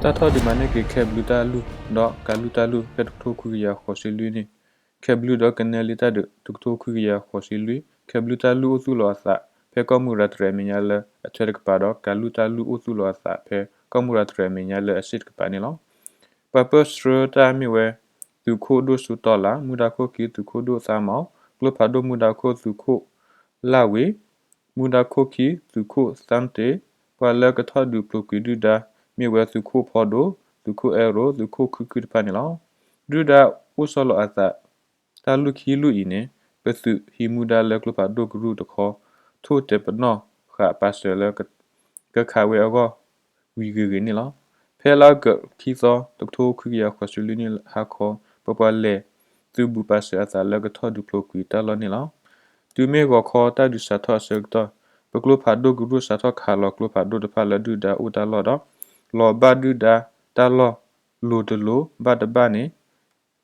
တၢ်ထီၣ်ဒုးမၤန့ၢ်က့ၤခဲဘျုးတၢ်လုၢ်ဒီးကၤလူၢ်တၢ်လုၢ်ဖဲတကထိခွံကယၤဃိးဆံလွံၢ်န့ၣ်, ခဲဘျုးဒီးကနဲလံတၢ်ဒုးတကထိခွံကယၤဃိးဆံလွံၢ်, ခဲဘျုးတၢ်လုၢ်အိၣ်သူၣ်လီၤအသး ဖဲကီၢ်မုၢ်ရၤတရဲးအမဲာ်ညါလၢအထွဲတကပၤဒီး ကၤလူၢ်တၢ်လုၢ်အိၣ်သူၣ်လီၤအသး ဖဲကီၢ်မုၢ်ရၤတရဲးအမဲာ်ညါလၢအဆ့ၣ်တကပၤန့ၣ်လီၤ. ပှၤပၢၢ်ဆှၢတၢ်မ့ၢ်ဝဲ သုးခိၣ်ဒိၣ်ဆူတီလး, မူဒါခိၣ်ခံသုးခိၣ်ဒိၣ်သးမီၤ, ကျိဖးဒိၣ်မူဒါခိၣ်သုးခိၣ်လၢ်ဝ့ၤ, မူဒါခိၣ်ခံသုးခိၣ်သၣ်တ့, ပှၤလၢကထီၣ်ဒုးဖျိးကွံာ်ဒုၣ်ဒါ မ့ၢ်ဝဲသုးခိၣ်ဖီဒိၣ်, သုးခိၣ်အဲရိၤ, သုးခိၣ်ခုၣ်ခုၣ်တဖၣ်န့ၣ်လီၤ. ဒုၣ်ဒါအိၣ်ဆီလီၤအသး တၢ်လုၢ်ခံလုၢ်အံၤန့ၣ် ပသုးဟံးမူဒါလၢကျိဖးဒိၣ်ကရူၢ်တခီ ထိၣ်တဲာ်ပနီၣ်ဃာ်ပာ်စၢၤလၢ ကခးဝဲအဂီၢ် ဝံၤဂ့ၤဂ့ၤန့ၣ်လီၤ. ဖဲလါအီကူးခံသီ တကထိခွံကယၤဃိးဆံလွံၢ်နံၣ်ဟါခီ ပပှၤလဲၤသုးဘူးပာ်စၢၤအသးလၢကထီၣ်ဒုးဖျိးကွံာ်တၢ်လီၢ်န့ၣ်လီၤ. တုၤမ့ၢ်ဂီၤခီတၢ်ဒုးစးထီၣ်အဆၢကတီၢ် ပကျိဖးဒိၣ်ကရူၢ်စးထီၣ်ခးလီၤကျိဖးဒိၣ်တဖၣ်လၢဒုၣ်ဒါအိၣ်တၢ်လီၢ်ဒီး လီၤဘၣ်ဒုၣ်ဒါတၢ်လီၢ် လိၤတလိၤဘၣ်တဘၣ်န့ၣ်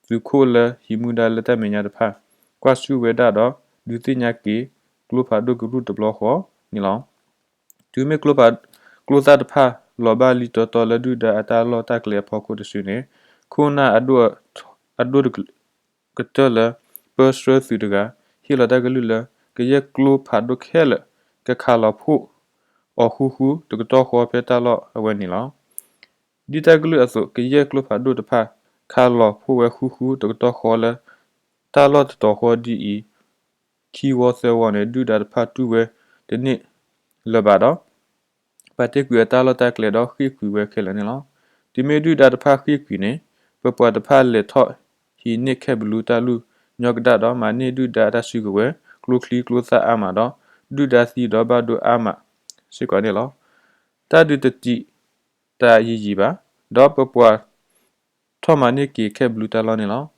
သုးခိၣ်လၢဟံးမူဒါလၢတၢ်မဲာ်ညါတဖၣ် ကွၢ်ဆူၣ်ဝဲဒၣ်ဒီး ဒုးသ့ၣ်ညါက့ၤကျိဖးဒိၣ်ကရူၢ်တဘျီဃီန့ၣ်လီၤ. တုၤမ့ၢ်ကျိဖး ကျိသၣ်တဖၣ်လီၤဘၣ်လံတီတီလၢဒုၣ်ဒါအတၢ်လီၢ်တၢ်ကျဲအဖီခိၣ်တစုန့ၣ် ခိၣ်နၢ်အဒိၣ်ကတၢၢ်လၢ ပၢဆှၢသုးတဂၤ ဟ့ၣ်လီၤတၢ်ကလုၢ်လၢ ကယဲၢ်ကျိဖးဒိၣ်ခဲလၢာ် ကခးလီၤဖှိၣ်အီၤဃူဃူတကတီၢ်ဃီဖဲတၢ်လီၢ်အဝဲန့ၣ်လီၤ. ဒ်တၢ်ကလုၢ်အသိး ကယဲၢ်ကျိဖးဒိၣ်တဖၣ် ခးလီၤဖှိၣ်ဝဲဃူဃူတကတီၢ်ဃီလၢ တၢ်လီၢ်တတီၤဃီဒ်အံၤ ခံဝီသၢဝီန့ၣ် ဒုၣ်ဒါတဖၣ်တူၢ်ဝဲတန့ၢ်လၢၤဘၣ်ဒီး ပာ်တ့ၢ်ကွံာ်အတၢ်လီၢ်တၢ်ကျဲဒီးဃ့ၢ်ကွံာ်ဝဲခဲလၢာ်န့ၣ်လီၤ. တုၤမ့ၢ်ဒုၣ်ဒါတဖၣ်ဃ့ၢ်ကွံာ်န့ၣ် ပပှၤတဖၣ်လဲၤထီၣ်ဟံးန့ၢ်ခဲဘျုးတၢ်လုၢ်ညီကဒၣ်ဒီး မၤန့ၢ်ဒုၣ်ဒါအတၢ်စုကဝဲၤ ကျိချံကျိသၣ်အါမးဒီး ဒုၣ်ဒါသံဒီးဘၣ်ဒိအါမးစ့ၢ်ကီးန့ၣ်လီၤ. တၢ်ဒုးတတံာ်တာ်ယံာ်ယံာ်ဘၣ် ဒီးပပှၤ ထီၣ်မၤန့ၢ်က့ၤခဲဘျုးတၢ်လီၢ်န့ၣ်လီၤ.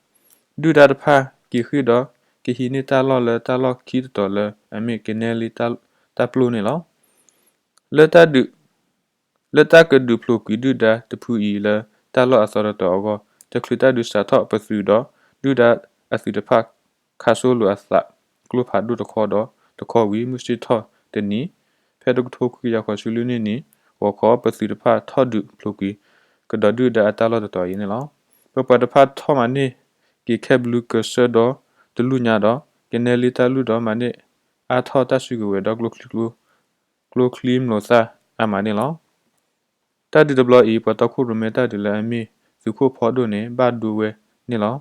ဒုၣ်ဒါတဖၣ်က့ၤဃ့ၢ်ဒီး ကဟံးန့ၢ်တၢ်လီၢ်လၢတၢ်လီၢ်ခံတတီၤလၢအမ့ၢ်ကနဲလံ တၢ်ပျိန့ၣ်လီၤ. လၢတၢ်ဒုး လၢတၢ်ကဒုးဖျိးကွံာ်ဒုၣ်ဒါတဖုအံၤလၢတၢ်လီၢ်အသီတတီၤအဂီၢ် တချုးတၢ်ဒုးစးထီၣ်ပသုးဒီး ဒုၣ်ဒါအသုးတဖၣ် ခးဆိလိာ်အသး ကျိဖးဒိၣ်တခီဒီးတခီဝံၤ မုၢ်ဆ့ၣ်ထီၣ်တနံၤ ဖဲတကထိခွံကယၤဃိးဆံလွံၢ်နံၣ်န့ၣ် ဂီၤခီပသုးတဖၣ်ထီၣ်ဒုးဖျိးကွံာ်ကဒီးဒုၣ်ဒါအတၢ်လီၢ်တတီၤအံၤန့ၣ်လီၤ. ပပှၤတဖၣ်ထီၣ်မၤန့ၢ်က့ၤခဲဘျုးကစၢၢ်ဒီတလူၢ်ညါဒီး ကနဲလံတၢ်လုၢ်ဒီးမၤန့ၢ်အါထီၣ်တၢ်စုကဝဲၤဒီးကျိချံ ကျိချံမျိာ်သၣ်အါမးန့ၣ်လီၤ. တၢ်ဒုးတဘျီအံၤ ပှၤတီခိၣ်ရိၣ်မဲတၢ်ဒုးလၢအမ့ၢ်သုးခိၣ်ဖီဒိၣ်န့ၣ် ဘၣ်ဒိဝဲန့ၣ်လီၤ.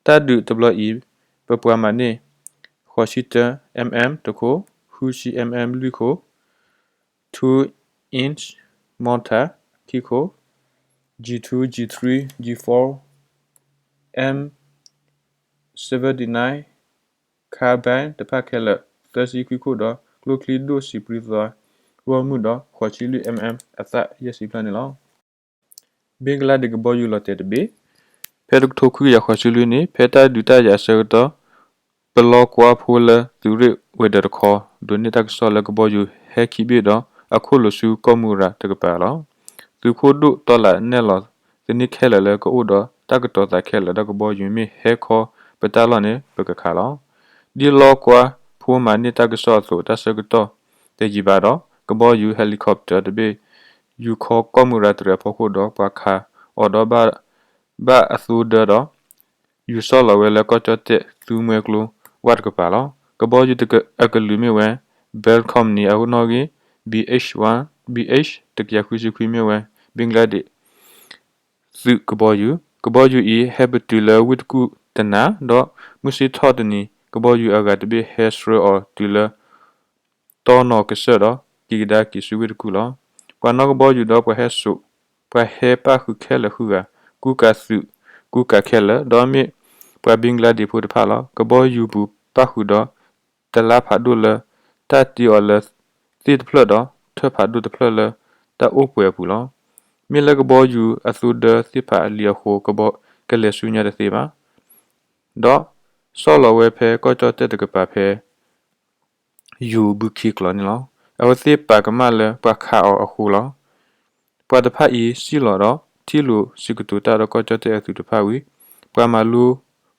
တၢ်ဒုးတဘျီအံၤ ပပှၤမၤန့ၢ် ဃိးဆံတၢ MM တခိၣ်, ဃုဆံ MM လွံၢ်ခိၣ်, two inch mortar ခံခိၣ်, G two, G three, G four, M seventy-nine carbine တဖၣ်ခဲလၢာ် သၢဆံခွံခိၣ်ဒီး ကျိချံဒိၣ်စံးပြံသွါ ဂီၢ်မုၢ်ဒီး ဃိးဆံလွံၢ် MM အသၣ်ယဲၢ်ဆံဖျၢၣ်န့ၣ်လီၤ. ဘ့ကလါဒ့းကဘီယူၤလီၤတဲာ်တဘ့ၣ် ဖဲတကထိခွံကယၤဃိးဆံလွံၢ်နံၣ် ဖဲတၢ်ဒုးတၢ်ယၤအဆၢကတီၢ် ပလီကွါဖိလၢသုးရ့ၣ်ဝဲၤဒၢးတခီ ဒိးန့ၢ်တၢ်ကစီၣ်လၢကဘီယူၤဟဲခံဘ့ၣ်ဒီး အခိၣ်လိာ်ဆူကီၢ်မုၢ်ရၤတကပၤလီၤ. သုးခိၣ်ဒိၣ်တီလးနဲၣ်လီၤသန့ၤခဲလၢာ်လၢကအိၣ်ဒီးတၢ်ကတီၤသးခဲလၢာ်ဒီးကဘီယူၤမ့ၢ်ဟဲခီပတၢ်လီၢ်န့ၣ် ပကခးလီၤ. ဒ်လီကွါဖိမၤန့ၢ်တၢ်ကစီၣ်အသိး တၢ်ဆၢကတီၢ်တယံာ်ဘၣ်ဒီး ကဘီယူၤ helicopter တဘ့ၣ် ယူၤခီကီၢ်မုၢ်ရၤတရဲၣ်အဖီခိၣ်ဒီး ပှၤခးအီၤဒီး ဘၣ်အသိဒၢဒီး ယူၤဆီၣ်လီၤဝဲလၢကီၢ်ကၠီၣ်တဲၣ်သူမှဲကျိဝၣ်တကပၤလီၤ. ကဘီယူၤအကလုာ်မ့ၢ်ဝဲ Bell Company အနီၣ်ဂံၢ် BH one, BH တကယၤဃုဆံခွံမ့ၢ်ဝဲ ဘ့ကလါဒ့း သုးကဘီယူၤ, ကဘီယူၤအံၤဟဲပတုာ်လၢဝ့ၢ်တကူၣ်တနၤ ဒီးမုၢ်ဆ့ၣ်ထီၣ်တနံၤ ကဘီယူၤအဂၤတဘ့ၣ်ဟဲဆှၢအီၤတုၤလၢ တီနီၢ်ကစၢၢ်ဒီး က့ၤကဒါက့ၤဆူဝ့ၢ်တကူၣ်လီၤ. ပှၤနီၣ်ကဘီယူၤဒီးပှၤဟဲစိာ်, ပှၤဟဲပၣ်ဃုာ်ခဲလၢာ်ဃုဂၤ ကူကၤသုးကူကၤခဲလၢာ် ဒီးမ့ၢ်ပှၤဘ့ကလါဒ့းဖိတဖၣ်လီၤ. ကဘီယူၤပူၤပၣ်ဃုာ်ဒီး တလါဖးဒိၣ်လၢ တၢ်တ့အီၤလၢသ့ၣ်တဖျၢၣ်ဒီး ထၢၣ်ဖးဒိၣ်တဖျၢၣ်လၢတၢ်အိၣ်ပှဲၤအပူၤလီၤ. မ့ၢ်လၢကဘီယူၤအသိဒၢသ့ၣ်ဖးလံၤအဃိ ကလဲၤဆူညါတသ့ဘၣ် ဒီးဆီၣ်လီၤဝဲဖဲကီၢ်ကၠီၣ်တဲၣ်တကပၤဖဲ ယူၤဘုခံကျိၤန့ၣ်လီၤ. အဝဲသ့ၣ်ပာ်ကမၣ်လၢပှၤခးအီၤအဃိလီၤ. ပှၤတဖၣ်အံၤစံၣ်လီၤဒီး ထံၣ်လိာ်စံးကတိၤတၢ်ဒီးကီၢ်ကၠီၣ်တဲၣ်အသုးတဖၣ်ဝံၤ ပှၤမၤလိ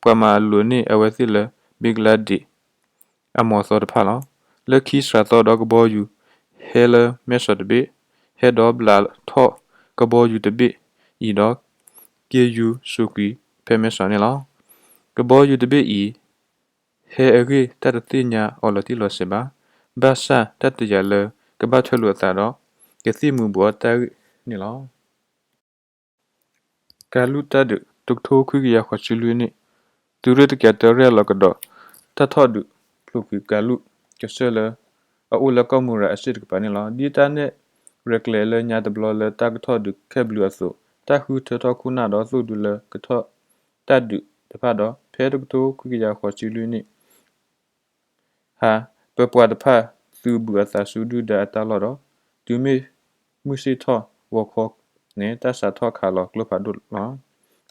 ပှၤမၤလိာ်န့ၢ်အဝဲသ့ၣ်လၢ ဘ့ကလါဒ့း အမီၤသီတဖၣ်လီၤ. လၢခံစှၤသီဒီးကဘီယူၤဟဲလၢမဲၢ်ဆီးတဘ့ၣ်, ဟဲဒီးဘျးထီၣ်ကဘီယူၤတဘ့ၣ် အံၤဒီး က့ၤယူၤစိာ်ကွံာ်ဖဲမဲစီၤန့ၣ်လီၤ. ကဘီယူၤတဘ့ၣ်အံၤ ဟဲအဂ့ၢ်တၢ်တသ့ၣ်ညါအီၤလီၤတံၢ်လီၤဆဲးဘၣ်, ဘၣ်ဆၣ်တၢ်တယာ်လၢကဘၣ်ထွဲလိာ်အသးဒီး ကသံၣ်မူၤဘူးအီၤတၢ်ဂ့ၢ်န့ၣ်လီၤ. ကၤလူၣ်တၢ်ဒုး တကထိခွံကယၤဃိးဆံလွံၢ်နံၣ်, သုးရ့ၣ်တကယၤတၢရဲၣ်လီၤကဒီး တၢ်ထီၣ်ဒုးဖျိးကွံာ်ကၤလူၣ်ကစၢၢ်လၢ အအိၣ်လၢကီၢ်မူၤရၤအစ့ၣ်တကပၤန့ၣ်လီၤ. ဒ်တၢ်နဲၣ်ရဲၣ်ကျဲၤလၢညါတဘျီလၢတၢ်ကထီၣ်ဒုးခဲဘျုးအသိး တၢ်ဃုထၢထီၣ်ခိၣ်နၢ်ဒီးသိၣ်ဒူလၢကထီၣ်တၢ်ဒုးတဖၣ်ဒီး ဖဲတကထိခွံကယၤဃိးဆံလွံၢ်နံၣ် ဟါ ပပှၤတဖၣ်သုးဘူးအသးဆူဒုၣ်ဒါအတၢ်လီၢ်ဒီး တုၤမ့ၢ်မုၢ်ဆ့ၣ်ထီၣ်ဂီၤခီန့ၣ် တၢ်စးထီၣ်ခးလီၤကျိဖးဒိၣ်လီၤ.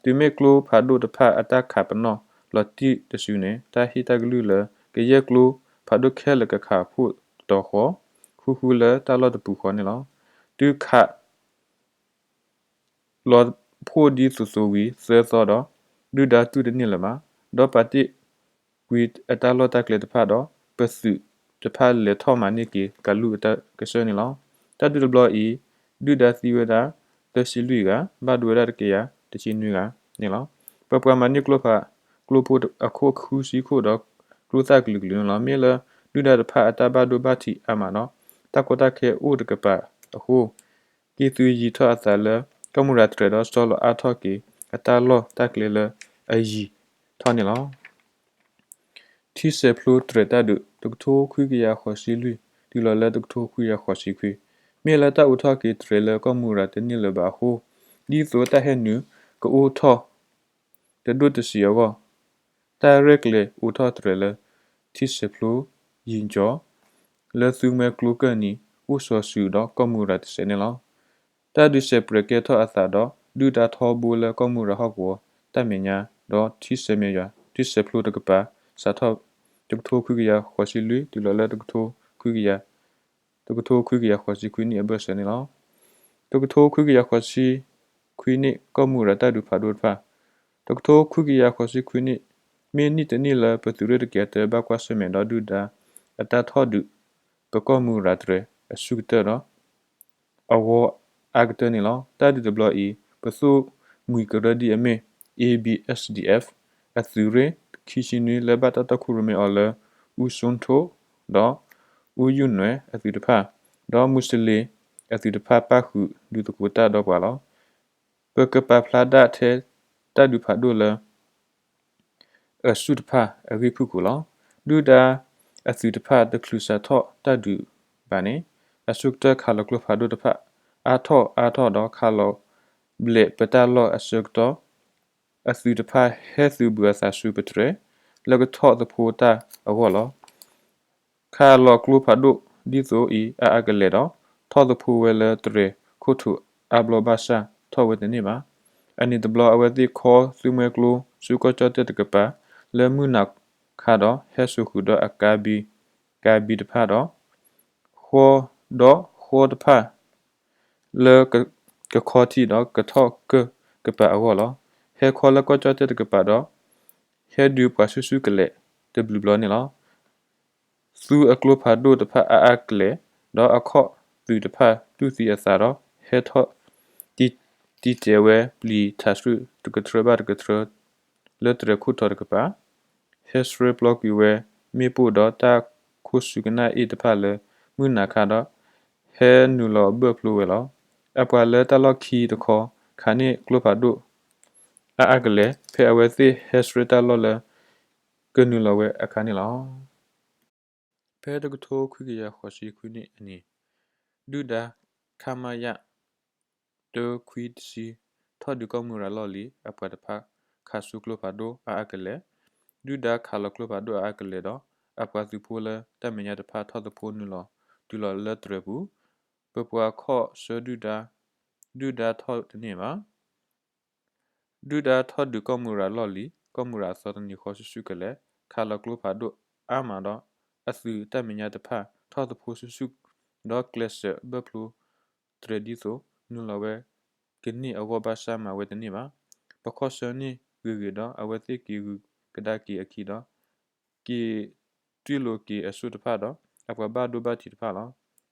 တုၤမ့ၢ်ကျိဖးဒိၣ်တဖၣ်အတၢ်ခးပနီၣ်လီၤတံၢ်တစုန့ၣ် တၢ်ဟ့ၣ်တၢ်ကလုၢ်လၢ ကယဲၢ်ကျိဖးဒိၣ်ခဲလၢာ်ကခးဖှိၣ်တီၤဃီ ဃုဃုလၢတၢ်လီၢ်တပူၤဃီန့ၣ်လီၤ. တုၤခး လီၤဖှိၣ်ဒ်သိးသိးဝံၤသၢသီဒီး ဒုၣ်ဒါတူၢ်တန့ၢ်လၢၤဘၣ်, ဒီးပာ်တ့ၢ်ကွံာ်အတၢ်လီၢ်တၢ်ကျဲတဖၣ်ဒီး ပသုးတဖၣ်လဲၤထီၣ်မၤန့ၢ်က့ၤကၤလူၢ်အတၢ်ကစၢၢ်န့ၣ်လီၤ. တၢ်ဒုးတဘျီအံၤ ဒုၣ်ဒါသံဝဲဒၣ်သၢဆံလွံၢ်ဂၤ, ဘၣ်ဒိဝဲဒၣ်တကယၤတဆံနွံဂၤန့ၣ်လီၤ. ပပှၤမၤန့ၢ်ကျိဖး ကျိဖိအခိၣ်ဃုဆံခိၣ်ဒီး ကျိသၣ်ကလုာ်ကလုာ်န့ၣ်လီၤ. မ့ၢ်လၢဒုၣ်ဒါတဖၣ်အတၢ်ဘၣ်ဒိဘၣ်ထံးအါမးဒီး တၢ်ကီတၢ်ခဲအိၣ်တကပၤအဃိ က့ၤသုးယံၤထီၣ်အသးလၢ ကီၢ်မူၤရၤတြဲၤဒီး ဆီလီၤအါထီၣ်က့ၤအတၢ်လီၢ်တၢ်ကျဲလၢအယံၤထီၣ်န့ၣ်လီၤ. ထံဆဲးဖျိတြဲၤတၢ်ဒုး တကထိခွံကယၤဃိးဆံလွံၢ် တုၤလီၤလၢတကထိခွံကယၤဃိးဆံခွံ မ့ၢ်လၢတၢ်အိးထီၣ်က့ၤတြဲၤလၢကီၢ်မူၤရၤတန့ၢ်လၢၤဘၣ်အဃိ ဒ်သိးတၢ်ဟဲနုာ်ကအိၣ်ထီၣ် တဒိၣ်တဆံးအဂီၢ် တၢ်ရဲၣ်ကျဲၤအိးထီၣ်တြဲၤလၢ ထံဆဲးဖျိ ယံၤကၠီၤ လၢသုးမွဲကျိကၢၢ်နံၤ အိၣ်စီၤစုၤဒီးကီၢ်မူၤရၤတစဲးန့ၣ်လီၤ. တၢ်ဒုးစဲးပြဲးကဲထီၣ်အသးဒီး ဒုၣ်ဒါထီဘိလၢကီၢ်မူၤရၤဟီၣ်ကဝီၤတၢ်မဲာ်ညါ ဒီးထံဆဲးမဲာ်ယွၤ ထံဆဲးဖျိတကပၤ စးထီၣ် တကထိခွံကယၤဃိးဆံလွံၢ် တုၤလီၤလၢ တကထိခွံကယၤဃိးဆံခွံနံၣ်အဘၢၣ်စၢၤန့ၣ်လီၤ. တကထိခွံကယၤဃိးဆံခွံနံၣ် ကီၢ်မူၤရၤတၢ်ဒုးဖးဒိၣ်တဖၣ် တကထိခွံကယၤဃိးဆံခွံနံၣ် မ့ၢ်နံၣ်တနံၣ်လၢပသုးရ့ၣ်တကယၤတၢဘၣ်ကွၢ်ဆၢၣ်မဲာ်ဒီးဒုၣ်ဒါအတၢ်ထီၣ်ဒုး ပကီၢ်မူၤရၤတြဲၤအစုကတၢၢ်ဒီး အဝီအါကတၢၢ်န့ၣ်လီၤ. တၢ်ဒုးတဘျီအံၤ ပသိၣ်မှံၤကရၢဒ်အမ့ၢ် A B S D F အသုးရ့ၣ်ခံဆံနွံ လၢဘၣ်တၢ်တီခိၣ်ရိၣ်မဲအီၤလၢ အူစိထိ ဒီး အူယုၢ်နွဲၣ်အသုးတဖၣ် ဒီးမူးစလ့ၣ်အသုးတဖၣ် ပၣ်ဃုာ်ဒုးသကိးတၢ်ဒီးပှၤလီၤ. ပကပာ်ဖျါဒၣ်ထဲတၢ်ဒုးဖးဒိၣ်လၢ အစုတဖၣ်အဂံၢ်ဖုၣ်ကိာ်လီၤ. ဒုၣ်ဒါအသုးတဖၣ်တချုးစးထီၣ်တၢ်ဒုးဘၣ်န့ၣ် အဆိကတၢၢ်ခးလီၤကျိဖးဒိၣ်တဖၣ် အါထီၣ်အါထီၣ်ဒီး ခးလီၤဘျဲးပတၢ်လီၢ်အဆၢကတီၢ် အသုးတဖၣ်ဟဲသုးဘူးအသးဆူပတြဲၤ လၢကထီၣ်သဖှိတၢ်အဂီၢ်လီၤ. ခးလီၤကျိဖးဒိၣ်ဒ်သိးအံၤအါအါကလဲာ်ဒီး ထီၣ်သဖှိဝဲလၢတြဲၤခိၣ်ထိးအါဘျီဘၣ်ဆၣ် ထီၣ်ဝဲတန့ၢ်ဘၣ်. အန့ၣ်တဘျီအဝဲသ့ၣ်ခီသုးမွဲကျိဆူကီၢ်ကၠီၣ်တဲၣ်တကပၤ လၢမုၢ်နၤခးဒီး ဟဲစိာ်ဃုာ်ဒီးအကါဘံ ကါဘံတဖၣ်ဒီး ဃီ ဒီးဃီတဖၣ် လၢက ကခီထံးဒီးကထီၣ်ကၢၢ်ကပၤအဂီၢ်လီၤ. ဟဲခီလၢကီၢ်ကၠီၣ်တဲၣ်တကပၤဒီး ဟဲဒုးပှၤဆူၣ်ဆူၣ်ကလဲာ်တဘျုးဘျီန့ၣ်လီၤ. သုးအကျိဖးဒိၣ်တဖၣ်အါအါကလဲာ် ဒီးအခီၣ်သုးတဖၣ်တူၢ်သံအသးဒီး ဟဲထီၣ်တံာ်တဲာ်ဝဲပျံၤထးဆှုၣ်တကထြၢဘၣ်တကထြၢ လၢတြဲၤခိၣ်ထိးတကပၤ ဟဲဆှၢပျီကွံာ်ဝဲမ့ၣ်ပိၢ်ဒီးတၢ်ခိၣ်ဆူကနၣ်အ့ၣ်တဖၣ်လၢမုၢ်နၤခးဒီး ဟဲနုာ်လီၤဘၢၣ်ဖျိဝဲလီၤ. အပှၤလၢတၢ်လီၢ်ခံတခီ ခးန့ၢ်ကျိဖးဒိၣ်အါအါကလဲာ် ဖဲအဝဲသ့ၣ်ဟဲဆှၢတၢ်လီၢ်လၢကနုာ်လီၤဝဲအခါန့ၣ်လီၤ. ဖဲတကထိခွံကယၤဃိးဆံခွံနံၣ်အနံၤ ဒုၣ်ဒါ ခမရ တၢခွံတဆံ ထီၣ်ဒုးကီၢ်မုၢ်ရၤလီၢ်လံၤ အပှၤတဖၣ်ခးဆူကျိဖးဒိၣ်အါအါကလဲာ် ဒုၣ်ဒါခးလီၤကျိဖးဒိၣ်အါအါကလဲာ်ဒီး အပှၤသုးဖိလၢတၢ်မဲာ်ညါတဖၣ်ထီၣ်သဖှိနုာ်လီၤတုၤလီၤလၢတြဲၤပူၤ ပပှၤခီၣ်ဆၢဒုၣ်ဒါ ဒုၣ်ဒါထီၣ်တန့ၢ်ဘၣ်. ဒုၣ်ဒါထီၣ်ဒုးကီၢ်မုၢ်ရၤလီၢ်လံၤ ကီၢ်မုၢ်ရၤအသီတနံၤဃီဆူၣ်ဆူၣ်ကလဲာ် ခးလီၤကျိဖးဒိၣ်အါမးဒီး အသုးတၢ်မဲာ်ညါတဖၣ်ထီၣ်သဖှိဆူၣ်ဆူၣ် ဒီးကျဲးစၢးဘၢၣ်ဖျိတြဲၤဒ်သိး နုာ်လီၤဝဲကန့ၢ်အဂီၢ်ဘၣ်ဆၣ်မၤဝဲတန့ၢ်ဘၣ်. ပခီၣ်ဆၢန့ၢ်ဂ့ၤဂ့ၤဒီး အဝဲသ့ၣ်က့ၤဂုာ်ကဒါက့ၤအခံဒီး က့ၤတွံၢ်လိာ်က့ၤအစိၣ်တဖၣ်ဒီး အပှၤဘၣ်ဒိဘၣ်ထံးတဖၣ်လီၤ.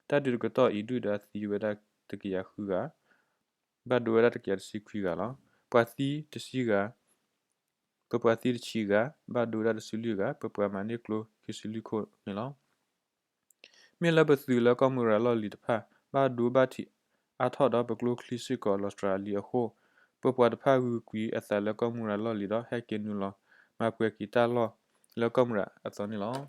တၢ်ဒုးတကတီၢ်အံၤ ဒုၣ်ဒါသံဝဲဒၣ်တကယၤဃုဂၤ ဘၣ်ဒိဝဲဒၣ်တကယၤတဆံခွံဂၤလီၤ. ပှၤသံတဆံဂၤ, ပပှၤသံတဆံဂၤ, ဘၣ်ဒိဝဲဒၣ်တဆံလွံၢ်ဂၤ, ပပှၤမၤန့ၢ်ကျိခံဆံလွံၢ်ခိၣ်န့ၣ်လီၤ. မ့ၢ်လၢပသုးလၢကီၢ်မုၢ်ရၤလီၢ်လံၤတဖၣ် ဘၣ်ဒိဘၣ်ထံးအါထီၣ်ဒီးပကျိချံစ့ၢ်ကီးလီၤစှၤလံအဃိ, ပပှၤတဖၣ်ဂုာ်ကွံာ်အသးလၢကီၢ်မုၢ်ရၤလီၢ်လံၤဒီး ဟဲက့ၤနုာ်လီၤမၤပှဲၤက့ၤတၢ်လီၢ်လၢကီၢ်မုၢ်ရၤအသီန့ၣ်လီၤ.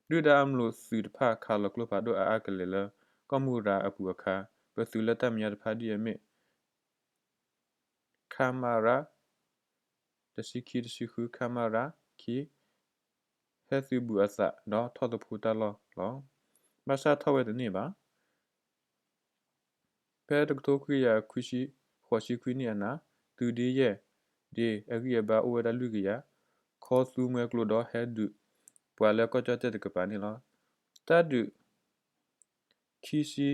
ဒုၣ်ဒါအမျိာ်သုးတဖၣ်ခးလီၤကျိဖးဒိၣ်အါအါကလဲာ်လၢ ကီၢ်မုၢ်ရၤအပူၤအခါ, ပသုးလၢတၢ်မဲာ်ညါတဖၣ်ဒ်အမ့ၢ် ခမရ တဆံခံ တဆံဃု ခမရ ခံ ဟဲသုးဘူးအသးဒီးထီၣ်သဖှိတၢ်လီၢ်လီၤ. ဘၣ်ဆၣ်ထီၣ်ဝဲတန့ၢ်ဘၣ်. ဖဲတကထိခွံကယၤခွံဆံ ဃိးဆံခွံနံၣ်အနၤ, သုးဒ့ယဲၢ် ဒ့အဂံၢ်အဘါအိၣ်ဝဲဒၣ်လွံၢ်ကယၤ, ခီသူမှဲကျိဒီးဟဲဒုးပှၤလၢကီၢ်ကၠီၣ်တဲၣ်တကပၤန့ၣ်လီၤ. တၢ်ဒုး ခံဆံ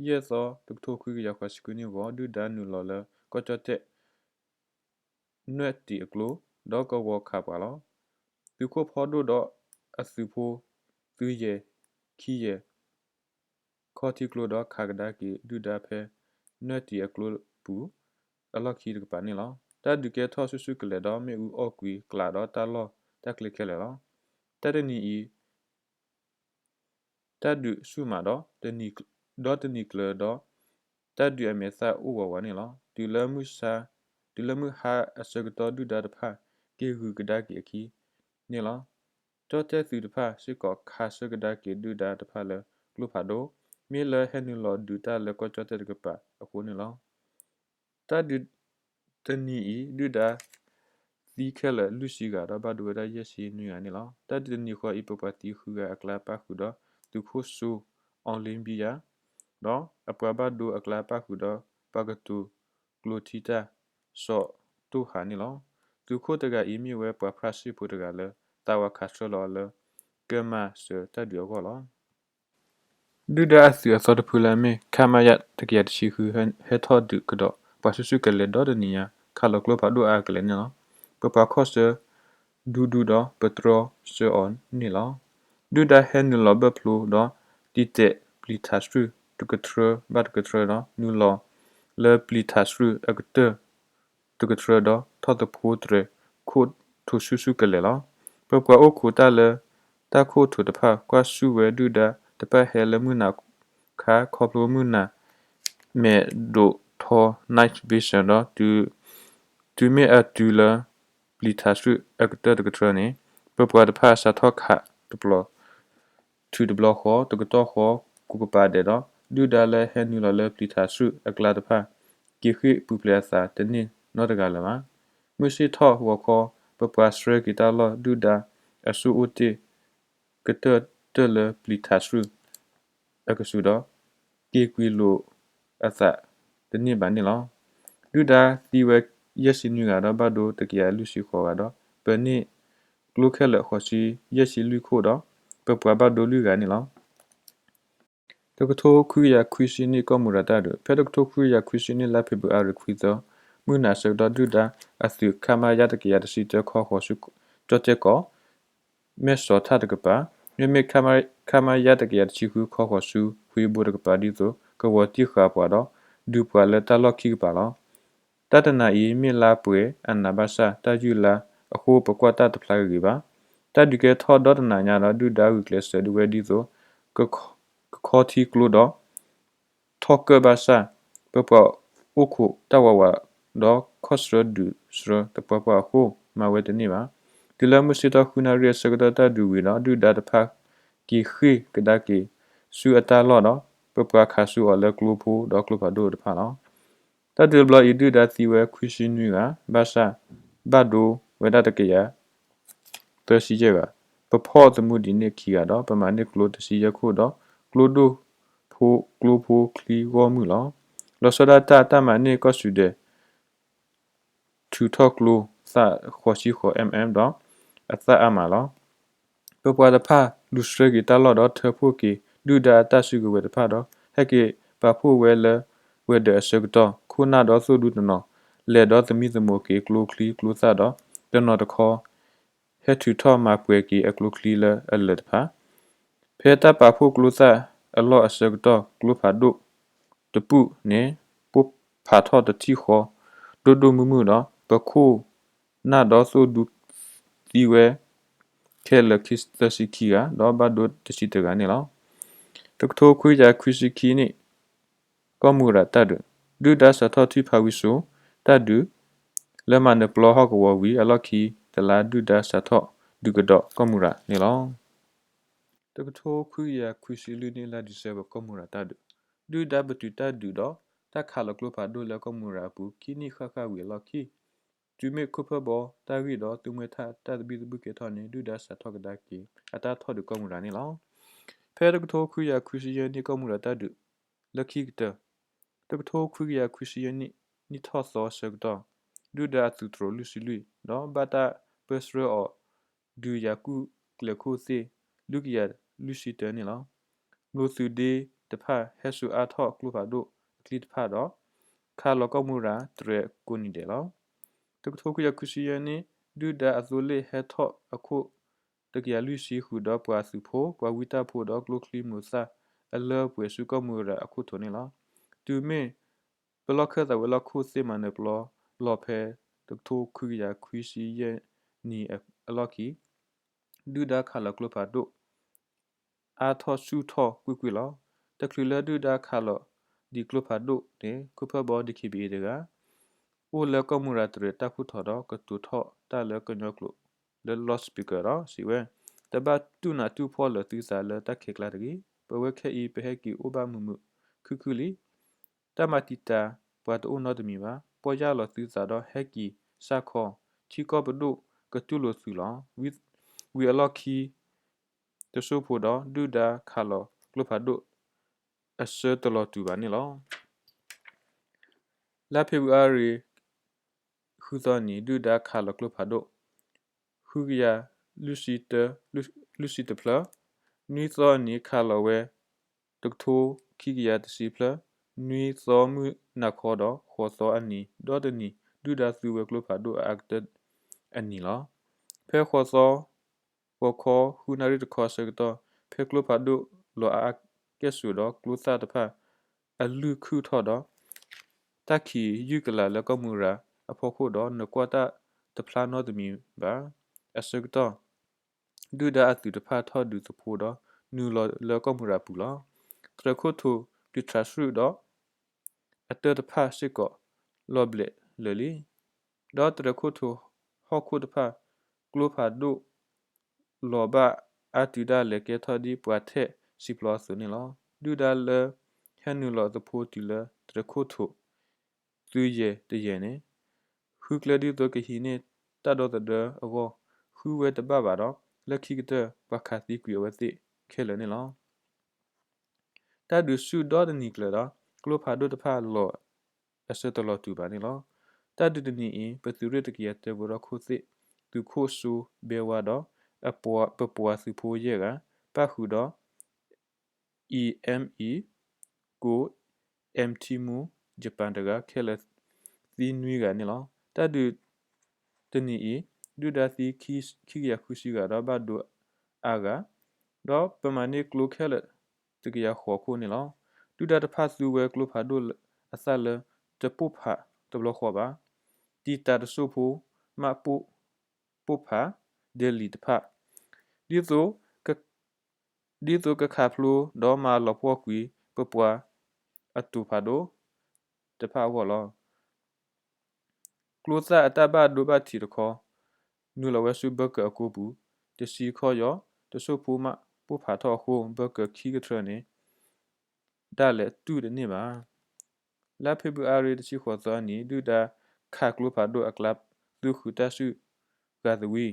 ယဲၢ်သီ တကထိခွံကယၤဃိးဆံခွံနံၣ်အဂီၢ် ဒုၣ်ဒါနုာ်လီၤလၢကီၢ်ကၠီၣ်တဲၣ် နွဲၣ်တံာ်အကျိ ဒီးကဝီၤခးပှၤလီၤ. သုးခိၣ်ဖီဒိၣ်ဒီးအသုးဖိ သုယဲၢ် ခံယဲၢ် ခီထံကျိဒီးခးကဒါက့ၤဒုၣ်ဒါဖဲ နွဲၣ်တံာ်အကျိပူၤ အလီၢ်ခံတကပၤန့ၣ်လီၤ. တၢ်ဒုးကဲထီၣ်ဆူၣ်ဆူၣ်ကလဲာ်ဒီး မ့ၣ်အူအီၣ်ကွံာ်ကျးဒီးတၢ်လီၢ်တၢ်ကျဲခဲလၢာ်လီၤ. တၢ်တနံၤအံၤ တၢ်ဒုးဆူၣ်မးဒီး ဒီးတနံၤကျၢၤဒီး တၢ်ဒုးအမဲာ်သၣ်အိၣ်ဝးဝးန့ၣ်လီၤ. တုၤလၢမုၢ်ဆါ, တုၤလၢမုၢ်ဟါအဆၢကတီၢ်ဒုၣ်ဒါတဖၣ် က့ၤဂုၤကဒါက့ၤအခံန့ၣ်လီၤ. ကၠီၣ်တဲၣ်သုးတဖၣ်စ့ၢ်ကီးခးဆၢကဒါက့ၤဒုၣ်ဒါတဖၣ်လၢကျိဖးဒိၣ် မ့ၢ်လၢဟဲနုာ်လီၤဒုးတၢ်လၢကီၢ်ကၠီၣ်တဲၣ်တကပၤအဃိန့ၣ်လီၤ. တၢ်ဒုးတနံၤအံၤ ဒုၣ်ဒါသံခဲလၢာ်လွံၢ်ဆံဂၤဒီးဘၣ်ဒိဝဲဒၣ်ယဲၢ်ဆံနွံဂၤန့ၣ်လီၤ. တၢ်ဒုးတနံၤဃီအံၤ ပပှၤသံဃုဂၤအကျါပၣ်ဃုာ်ဒီးသုးခိၣ်စိ အီလ့ဘံယါ ဒီးအပှၤဘၣ်ဒိအကျါပၣ်ဃုာ်ဒီး ပှၤကတိၤကျိထံတၢ် စီၤတိၢ်ဟးန့ၣ်လီၤ. သုးခိၣ်တဂၤအံၤမ့ၢ်ဝဲပှၤဖြၣ်စ့ၣ်ဖိတဂၤလၢ သးဝးခးဆှၢလီၤအီၤလၢ ကမၤစၢၤတၢ်ဒုးအဂီၢ်လီၤ. ဒုၣ်ဒါအသုးအသီတဖုလၢအမ့ၢ် ခမရ တကယၤတဆံဃု ဟဲထီၣ်ဒုးကဒီးပှၤဆူၣ်ဆူၣ်ကလဲာ်ဒီတနံၤညါ ခးလီၤကျိဖးဒိၣ်အါအါကလဲာ်န့ၣ်လီၤ. ပပှၤခီၣ်ဆၢဒူဒူဒီးပတြီဆၢအီၤန့ၣ်လီၤ. ဒုၣ်ဒါဟဲနုာ်လီၤဘၢၣ်ဖျိဒီး တံာ်တဲာ်ပျံၤထးဆှုၣ်တကထြၢဘၣ်တကထြၢဒီး နုာ်လီၤလၢပျံၤထးဆှုၣ်အကတၢၢ် တကထြၢဒီးထီၣ်သဖှိတြဲၤခိၣ်ထိၣ်ဆူၣ်ဆူၣ်ကလဲာ်လီၤ. ပပှၤအိၣ်ခိးတၢ်လၢတၢ်ခိၣ်ထိၣ်တဖၣ် ကွၢ်ဆူၣ်ဝဲဒုၣ်ဒါတဖၣ်ဟဲလၢမုၢ်နၤခါ ခီဖျိမုၢ်နၤမဲာ်ဒိးထီ night vision ဒီး တုၤမ့ၢ်အတုၤလၢပျံၤထးဆှုၣ်အကတၢၢ်တကထြၢန့ၣ် ပပှၤတဖၣ်စးထီၣ်ခးတဘျီ ထုးတဘျီဃီ တကတီၢ်ဃီ ကိးကပၤဒဲးဒီး ဒုၣ်ဒါလၢဟဲနုာ်လီၤလၢပျံၤထးဆှုၣ်အကျါတဖၣ် က့ၤဃ့ၢ်ပူၤဖျဲးအသးတန့ၢ်နီတဂၤလၢၤဘၣ်. မုၢ်ဆ့ၣ်ထီၣ်ဂီၤခီ ပပှၤဆှၢက့ၤတၢ်လီၢ် ဒုၣ်ဒါအစိၣ်အိၣ်တ့ၢ် ကတၢၢ်တၢၢ်လၢပျံၤထးဆှုၣ်အကဆူးဒီး က့ၤကွံာ်လိာ်အသးတန့ၢ်ဘၣ်န့ၣ်လီၤ. ဒုၣ်ဒါသံဝဲယဲၢ်ဆံနွံဂၤဒီး ဘၣ်ဒိတကယၤလွံၢ်ဆံဃိးဂၤဒီး ပန့ၢ်ကျိခဲလၢာ်ဃိးဆံယဲၢ်ဆံလွံၢ်ခိၣ်ဒီး ပပှၤဘၣ်ဒိလွံၢ်ဂၤန့ၣ်လီၤ. တကထိခွံကယၤခွံဆံနံၣ် ကီၢ်မူၤရၤတၢ်ဒုး ဖဲတကထိခွံကယၤခွံဆံနံၣ် လါဖ့ၤဘြူၤအါရံၤခွံသီ မုၢ်နၤဆၢကတီၢ် ဒုၣ်ဒါအသုး ခမရ တကယၤတဆံတၢ ခီဃီၤဆူ ကၠီၣ်တဲၣ်ကီၢ် မဲၢ်စီၤထၣ်တကပၤ မ့မ့ၢ် ခမရ တကယၤတဆံဃု ခီဃီၤဆူ ဖှံဘိတကပၤ ဒ်သိးကဝီၤတံၢ်ဃာ်ပှၤဒီး ဒုးပှၤလၢတၢ်လီၢ်ခံကပၤလီၤ. တၢ်တနၤအံၤ မ့ၢ်လါပှဲၤအနးဘၣ်ဆၣ် တၢ်ယုၢ်လါအဃိ ပကွၢ်တၢ်တဖျါဂ့ၤဂ့ၤဘၣ်. တၢ်ဒုးကဲထီၣ်ဒီတနၤညါဒီး ဒုၣ်ဒါဂုာ်ကျဲးစၢးဒုးဝဲဒ်သိး ကခီထံကျိဒီး ထီၣ်ကၢၣ်ဘၣ်ဆၣ် ပပှၤအိၣ်ခိးတၢ်ဝးဝးဒီး ခီၣ်ဆှၢဒုးဆှၢသပှၢ်ပှၢ်အဃိ မၤဝဲတန့ၢ်ဘၣ်. တုၤလၢမုၢ်ဆ့ၣ်ထီၣ်ဃုနၣ်ရံၣ်အဆၢကတီၢ် တၢ်ဒုးဝံၤဒီး ဒုၣ်ဒါတဖၣ်က့ၤဃ့ၢ်ကဒါက့ၤဆူအတၢ်လီၢ်ဒီး ပပှၤခးဆူအီၤလၢကျိဖိဒီးကျိဖးဒိၣ်တဖၣ်လီၤ. တၢ်ဒုးတဘျီအံၤ ဒုၣ်ဒါသံဝဲခွံဆံနွံဂၤ ဘၣ်ဆၣ် ဘၣ်ဒိဝဲဒၣ်တကယၤ သၢဆံယဲၢ်ဂၤ, ပဖီၣ်သမူဒံးန့ၢ်ခံဂၤဒီး ပမၤန့ၢ်ကျိတဆံယဲၢ်ခိၣ်ဒီး ကျိဒိၣ်ဖိကျိဖိချံဂီၢ်မုၢ်လီၤ. လီၤဆီဒၣ်တၢ် တၢ်မၤန့ၢ်ကီၢ်စူၤဒဲး ထုးထီၣ်ကျိသၣ်ဃိးဆံဃိး MM ဒီး အသၣ်အါမးလီၤ. ပပှၤတဖၣ်လူၤဆှၢက့ၤတၢ်လီၢ်ဒီး ထၢဖှိၣ်က့ၤဒုၣ်ဒါအတၢ်စုကဝဲၤတဖၣ်ဒီး ဟဲက့ၤပာ်ဖှိၣ်ဝဲလၢဝဲၤဒၢးအဆၢကတီၢ် ခိၣ်နၢ်ဒီးသိၣ်ဒူတနီၤ လဲၤဒီးသမံသမိးက့ၤကျိချံကျိသၣ်ဒီး တနီၤတခီ ဟဲထုးထီၣ်မၤပှဲၤက့ၤအကျိချံလၢအလၢာ်တဖၣ် ဖဲတၢ်ပာ်ဖှိၣ်ကျိသၣ်အလီၢ်အဆၢကတီၢ် ကျိဖးဒိၣ်တပူၤန့ၣ် ပိၢ် ဖးထီၣ်တထံၣ်ဃီ ဒိၣ်ဒိၣ်မုၢ်မုၢ်ဒီး ပခိၣ်နၢ်ဒီသိၣ်ဒူသံဝဲ ခဲလၢာ်သၢဆံခံဂၤ ဒီးဘၣ်ဒိတဆံတဂၤန့ၣ်လီၤ. တကထိခွံကယၤခွံဆံခံနံၣ် ကီၢ်မူရၤတၢ်ဒုး ဒုၣ်ဒါစးထီၣ်ထွံၣ်ဖးဝံစိၤတၢ်ဒုး လၢမၤနၢၤပျီဟီၣ်ကဝီၤဝံၤအလီၢ်ခံ တလါဒုၣ်ဒါစးထီၣ်ဒုးကဒီးကီၢ်မူရၤန့ၣ်လီၤ. တကထိခွံကယၤခွံဆံလွံၢ်နံၣ်လါဒံၣ်စဲဘၢၣ် ကီၢ်မူရၤတၢ်ဒုး ဒုၣ်ဒါပတုာ်တၢ်ဒုးဒီး တၢ်ခးလီၤကျိဖးဒိၣ်လၢကီၢ်မူရၤအပူၤ ခံနံၣ်ဃၣ်ဃၣ်ဝံၤအလီၢ်ခံ တုၤမ့ၢ်ခိၣ်ဖၢၣ်ဘီတၢ်ဂံၢ်ဒီးသုးမွဲၢ်ထၣ်တၢ်သဘံၣ်သဘုၣ်ကဲထီၣ်န့ၣ် ဒုၣ်ဒါစးထီၣ်ကဒါက့ၤ အတၢ်ထီၣ်ဒုးကီၢ်မူရၤန့ၣ်လီၤ. ဖဲတကထိခွံကယၤခွံဆံယဲၢ်နံၣ် ကီၢ်မူရၤတၢ်ဒုး လၢခံကတၢၢ် တကထိခွံကယၤခွံဆံယဲၢ်နံၣ် နံၣ်ထီၣ်သီဆၢကတီၢ် ဒုၣ်ဒါအသုးတြိၤလွံၢ်ဆံလွံၢ် ဒီးဘၣ်တၢ်ပၢဆှၢအီၤ ဒုးယၤကူၣ်ကျဲၤခိၣ်သ့ၣ် လွံၢ်ကယၤလွံၢ်ဆံတၢန့ၣ်လီၤ. လိာ်သုးဒ့တဖၣ်ဟဲစိာ်အါထီၣ်ကျိဖးဒိၣ်အချံတဖၣ်ဒီး ခးလီၤကီၢ်မူရၤတြဲၤကိးနံၤဒဲးလီၤ. တကထိခွံကယၤခွံဆံယဲၢ်နံၣ် ဒုၣ်ဒါအသိလ့ၣ်ဟဲထီၣ်အခိၣ် တကယၤလွံၢ်ဆံဃုာ်ဒီးပှၤသုးဖိ ပှၤဝံတၢ်ဖိဒီးကျိချံမျိာ်သၣ် အလၢအပှဲၤဆူကီၢ်မူရၤအခိၣ်ထံးန့ၣ်လီၤ. တုၤမ့ၢ် ပလီၢ်ခၢၣ်သးဝဲၤလီၢ်ခိၣ်သ့ၣ်မၤနၢၤပျီလီၤဖဲ တကထိခွံကယၤခွံဆံယဲၢ်နံၣ်အလီၢ်ခံ ဒုၣ်ဒါခးလီၤကျိဖးဒိၣ် အါထီၣ်ဆူၣ်ထီၣ်ကွ့ၢ်ကွ့ၢ်လီၤ. တချုးလၢဒုၣ်ဒါခးလီၤဒံးကျိဖးဒိၣ်န့ၣ် ခိၣ်ဖၢၣ်ဘီ ဒံၣ်ခ့ဘံၣ်အ့ တဂၤ အိၣ်လၢကီၢ်မူရၤတြဲၤတၢ်ခိၣ်ထံးဒီး ကတိၤထီၣ်တၢ်လၢကညီကျိာ်လၢ loudspeaker ဒီးစံးဝဲ, တဘၣ်တူၢ်နးတူၢ်ဖှီၣ်လၢာ်သုသးလၢတၢ်ခဲကျါတဂ့ၤ. ပဝဲခဲအံၤ ပဟဲက့ၤအိၣ်ဘၣ်မုာ်မုာ်ခုၣ်ခုၣ်လံ. တၢ်မၤတံာ်တာ်ပှၤတအိၣ်နီတမံၤဘၣ်. ပီၢ်ယၢ်လီၤသုသးဒီးဟဲက့ၤစၢ်ခီ, ထံကီၢ်ပဒိၣ်ကတူၢ်လိာ်သုလီၤ. ဝံၤအလီၢ်ခံ တစိၢ်ဖိဒီး ဒုၣ်ဒါခးလီၤကျိဖးဒိၣ် အဆၢတလီၤတူာ်ဘၣ်န့ၣ်လီၤ. လါဖ့ၤဘြူၤအါရံၤ ဃုသီအနံၤ ဒုၣ်ဒါခးလီၤကျိဖးဒိၣ် ဃုကယၤလွံၢ်ဆံတဖျၢၣ်, နွံသီအနံၤခးလီၤဝဲ တကထိခံကယၤတဆံဖျၢၣ်, နွံသီမုၢ်နၤခီဒီး ဃိးသီအနံၤ ဒီတနံၤ ဒုၣ်ဒါသူဝဲကျိဖးဒိၣ်အအါကတၢၢ် အနံၤလီၤ. ဖဲဃိးသီ ဂီၤခီ ဃုနၣ်ရံၣ်တခီအဆၢကတီၢ် ဖဲကျိဖးဒိၣ်လီၤအါအါကဲၣ်ဆိးဒီး ကျိသၣ်တဖၣ်အလုၢ်ခုၣ်ထီၣ်ဒီး တၢ်ခံးယုၢ်ကလာ်လၢကီၢ်မူရၤအဖီခိၣ်ဒီး နကွၢ်တၢ်တဖျါနီတမံၤဘၣ်အဆၢကတီၢ် ဒုၣ်ဒါအသုးတဖၣ်ထီၣ်ဒုးသဖှိဒီး နုာ်လီၤလၢကီၢ်မူရၤအပူၤလီၤ. တြဲၤခိၣ်ထံး ပျံၤထြးဆှုၣ်ဒီး အတၢၢ်တဖၣ်စ့ၢ်ကီး လီၤဘျဲးလၢာ်လံ. ဒီးတြဲၤခိၣ်ထံးဟီၣ်ခိၣ်တဖၣ် ကျိဖးဒိၣ်လီၤဘၣ်အါတုၤဒၣ်လဲာ်ကဲထီၣ်ဒ်ပှၤထဲးစံာ်ပျီအသိးန့ၣ်လီၤ. ဒုၣ်ဒါလၢဟဲနုာ်လီၤသဖှိတုၤလၢတြဲၤခိၣ်ထံး သုးယဲၢ်တယဲၢ်န့ၣ် ဃုကျဲဒ်သိးကဟံးန့ၢ်တၢ်ဒီသဒၢအဂီၢ် ဃုဝဲတဘၣ်ဘၣ်ဒီး လၢခံကတၢၢ်ပှၤခးသံကွံာ်အဝဲသ့ၣ်ခဲလၢာ်န့ၣ်လီၤ. တၢ်ဒုးဆူၣ်ဒီတနံၤကျၢၤဒီး ကျိဖးဒိၣ်တဖၣ်လီၤအဆၢတလီၤတူာ်ဘၣ်န့ၣ်လီၤ. တၢ်ဒုးတနံၤအံၤ ပသုးရ့ၣ်တကယၤတဲဝဲၤထီၣ်ခိၣ်သ့ၣ် သုးခိၣ်စိဘဲဝါဒီး ပပှၤသုးဖိယဲၢ်ဂၤ ပၣ်ဃုာ်ဒီး အံၣ်အ့ၣ်အံၣ် ကိၣ် အ့ၣ်ထံမူ ယပၣ်တဂၤ ခဲလၢာ်သံနွံဂၤန့ၣ်လီၤ. တၢ်ဒုးတနံၤအံၤ ဒုၣ်ဒါသံခံကယၤဃုဆံဂၤဒီးဘၣ်ဒိအါဂၤ ဒီးပမၤန့ၢ်ကျိခဲလၢာ်တကယၤဃိးခိၣ်န့ၣ်လီၤ. ဒုၣ်ဒါတဖၣ်သူဝဲကျိဖးဒိၣ်အသၣ်လၢတပိၢ်ဖးတဘျီဃီဘၣ်. တံာ်တာ်တစိၢ်ဖိမး ပိၢ်ဖး ဒဲလံတဖၣ် ဒ်သိး ဒ်သိးကခးဖျိဒီးမၤလီၤပှီၢ်ကွံာ် ပပှၤအတိာ်ဖးဒိၣ်တဖၣ်အဂီၢ်လီၤ. ကျိသၣ်အတၢ်ဘၣ်ဒိဘၣ်ထံးတခီ နုာ်လီၤဝဲဆူဘၢၣ်ကၢၤအကိပူၤ တဆံခီယီၤ တစိၢ်ဖိမး ပိၢ်ဖးထီၣ်အဃိ ဘၢၣ်ကၢၤခံကထြၢန့ၣ် ဒၣ်လဲာ်တူၢ်တန့ၢ်ဘၣ်. လါဖ့ၤဘြူၤအါရံၤ တဆံဃိးသီအနံၤ ဒုၣ်ဒါခးကျိဖးဒိၣ်အကျါ သုးဃုာ်တၢ်စုၣ်ဂၤသဝံ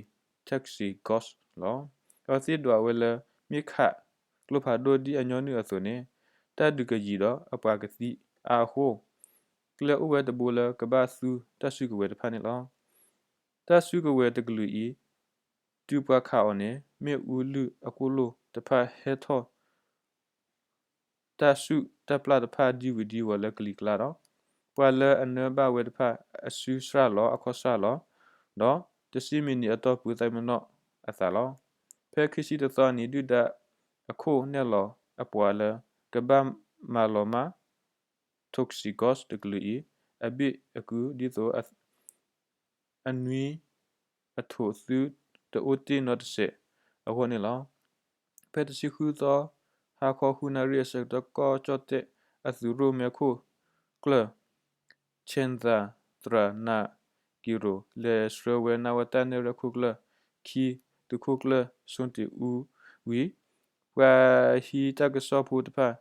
Taxi Ghost လီၤ. အဝဲသ့ၣ်ဒွးဝဲလၢ မ့ၢ်ခးကျိဖးဒိၣ်ဒ်အညီနုၢ်အသိးန့ၣ် တၢ်ဒုးကယံာ်ဒီးအပှၤကသံအါအဃိ ကျဲအိၣ်ဝဲတဘိလၢကဘၣ်သူတၢ်စုကဝဲၤတဖၣ်န့ၣ်လီၤ. တၢ်စုကဝဲၤတကလုာ်အံၤ တုၤပှၤခးအီၤန့ၣ် မ့ၣ်အူလုၢ်အကိၣ်လိၣ်တဖၣ်ဟဲထီၣ် တၢ်ဆူၣ်တၢ်ပျၢ်တဖၣ်ဒံဝုၤဒံဝီၤလၢကလံၤကျါဒီး ပှၤလၢအနၢဘၣ်ဝဲတဖၣ်အစုစှၤလီၤအခီၣ်စှၤလီၤ ဒီးတဆံမံးနံးအတီၢ်ပူၤသးပ့ၤနီၣ်အသးလီၤ. ဖဲခံဆံတသီအနံၤ ဒုၣ်ဒါအခိၣ်နဲၣ်လီၤအပှၤလၢကဘၣ်မၤလီၤမၢ် Taxi Ghost တကလုာ်အံၤ အဘ့ၣ်အကုၢ် ဒ်သိးအနွံအထိးသုတအိၣ်တ့ၢ်နီတစဲးအဂီၢ်န့ၣ်လီၤ. ဖဲတဆံဃုသီ ဟါခီဃုနၣ်ရံၣ်အဆၢကတီၢ် ကီၢ်ကၠီၣ်တဲၣ်အသုးရိၣ်မဲခိၣ်ကျၢၢ် Chandra Naik Giri လဲၤဆှၢဝဲနးဝးတၢ်နဲၣ်ရွဲၣ်ခိၣ်ကျၢၢ်ခံ သုးခိၣ်ကျၢၢ် စိတ့ၢ်အူ ဝံၤ ပှၤဟံးတၢ်ကစီၣ်ဖိတဖၣ်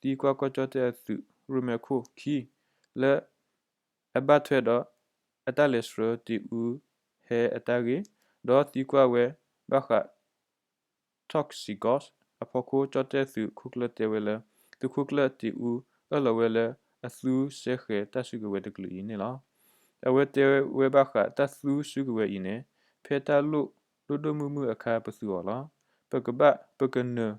သံကွၢ်ကီၢ်ကၠီၣ်တဲၣ်အသုးရိၣ်မဲခိၣ်ခံ လၢအဘၣ်ထွဲဒီးအတၢ်လဲၤဆှၢတ့ၢ်အူဟဲအတၢ်ဂ့ၢ် ဒီးသံကွၢ်ဝဲဘၣ်ဃး Taxi Ghost အဖီခိၣ် ကၠီၣ်တဲၣ်သုးခိၣ်ကျၢၢ်တဲဝဲလၢ သုးခိၣ်ကျၢၢ်တ့ၢ်အူအၢၣ်လီၤဝဲလၢအသူစဲဃဲၤတၢ်စုကဝဲၤတကလုာ်အံၤန့ၣ်လီၤ. အဝဲတဲဝဲဘၣ်ဃးတၢ်သူစုကဝဲၤအံၤန့ၣ် ဖဲတၢ်လိၣ်ဒိၣ်ဒိၣ်မုၢ်မုၢ်အခါပသူအီၤလီၤ. ပကဘၣ်ပကနၢၤ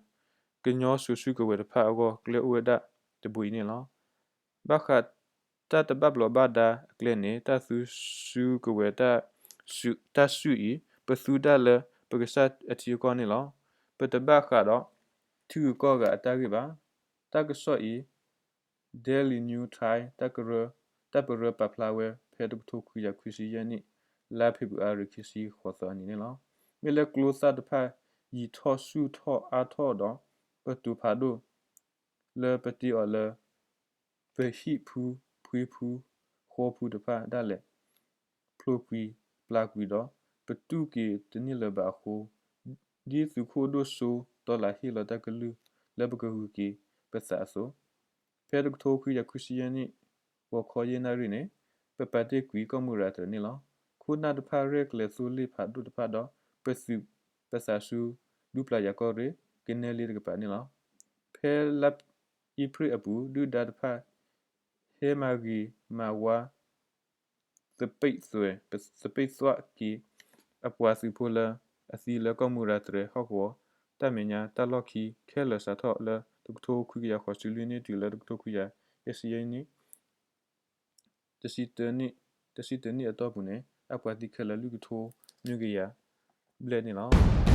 ကညီစိၤစုကဝဲၤတဖၣ်အဂီၢ် ကျဲအိၣ်ဝဲဒၣ်တဘိအံၤန့ၣ်လီၤ. ဘၣ်ဃးတၢ်တဘၣ်ဘျီးဘၣ်ဒါအကျဲန့ၣ် တၢ်သူစုကဝဲၤ တၢ်စုအံၤ ပသူဒၣ်လၢပကစၢ်အထံအကီၢ်န့ၣ်လီၤ. ပတဘၣ်ဃးဒီးထံဂုၤကီၢ်ဂၤအတၢ်ဂ့ၢ်ဘၣ်. တၢ်ကစီၣ်အံၤ Daily News Thai တၢ်ကရၢ တၢ်ပရၢပာ်ဖျါဝဲဖဲတကထိခွံကယၤခွံဆံယဲၢ်နံၣ် လါဖ့ၤဘြူၤအါရံၤခံဆံဃိးသီအနံၤန့ၣ်လီၤ. မ့ၢ်လၢကျိသၣ်တဖၣ်ယံာ်ထီၣ်ဆူၣ်ထီၣ်အါထီၣ်ဒီး ပတိၤဖးဒိၣ် လၢပတ့အီၤလၢ ပဟံၣ်ဖု ဖှံဖု ဃီဖုတဖၣ်ဒၣ်လဲာ် ဖျိးကွံာ်ပျၢ်ကွံာ်ဒီး ပတူၢ်က့ၤတန့ၢ်လၢၤဘၣ်အဃိ ဒ်သုးခိၣ်ဒိၣ်စိ တီလးဟ့ၣ်လီၤတၢ်ကလုၢ် လၢပကဂုၤက့ၤပသးအသိး ဖဲတကထိခွံကယၤခွံဆံယဲၢ်နံၣ် ဂီၤခီယဲၢ်နၣ်ရံၣ်န့ၣ် ပပာ်တ့ၢ်ကွံာ်ကီၢ်မုၢ်ရၤတြဲၤန့ၣ်လီၤ. ခိၣ်နၢ်တဖၣ်ရဲၣ်ကျဲၤသိလ့ၣ်ဖးဒိၣ်တဖၣ်ဒီး ပသုးပသးဆူ ဒူပျၢ်ယၤကီၢ်ရ့ၣ် ကနဲလ့တကပၤန့ၣ်လီၤ. ဖဲလါအ့ဖြ့ၣ်အပူၤ ဒုၣ်ဒါတဖၣ် ဟဲမၤဂ့ၤမၤဝါ သပ့းသွဲၣ် သပ့းသွဲၣ်က့ၤ အပှၤသုးဖိလၢအသံလၢကီၢ်မုၢ်ရၤတြဲၤဟီၣ်ကဝီၤ တၢ်မဲာ်ညါတၢ်လီၢ်ခံ ခဲလၢာ်စးထီၣ်လၢတကထိခွံကယၤဃိးဆံလွံၢ်နံၣ်တုၤလၢတကထိခွံကယၤယဲၢ်ဆံယဲၢ်နံၣ် တဆံတၢနံၣ်အတီၢ်ပူၤန့ၣ် အပှၤသံခဲလၢာ်လွံၢ်ကထိနွံကယၤဘျဲၣ်န့ၣ်လီၤ.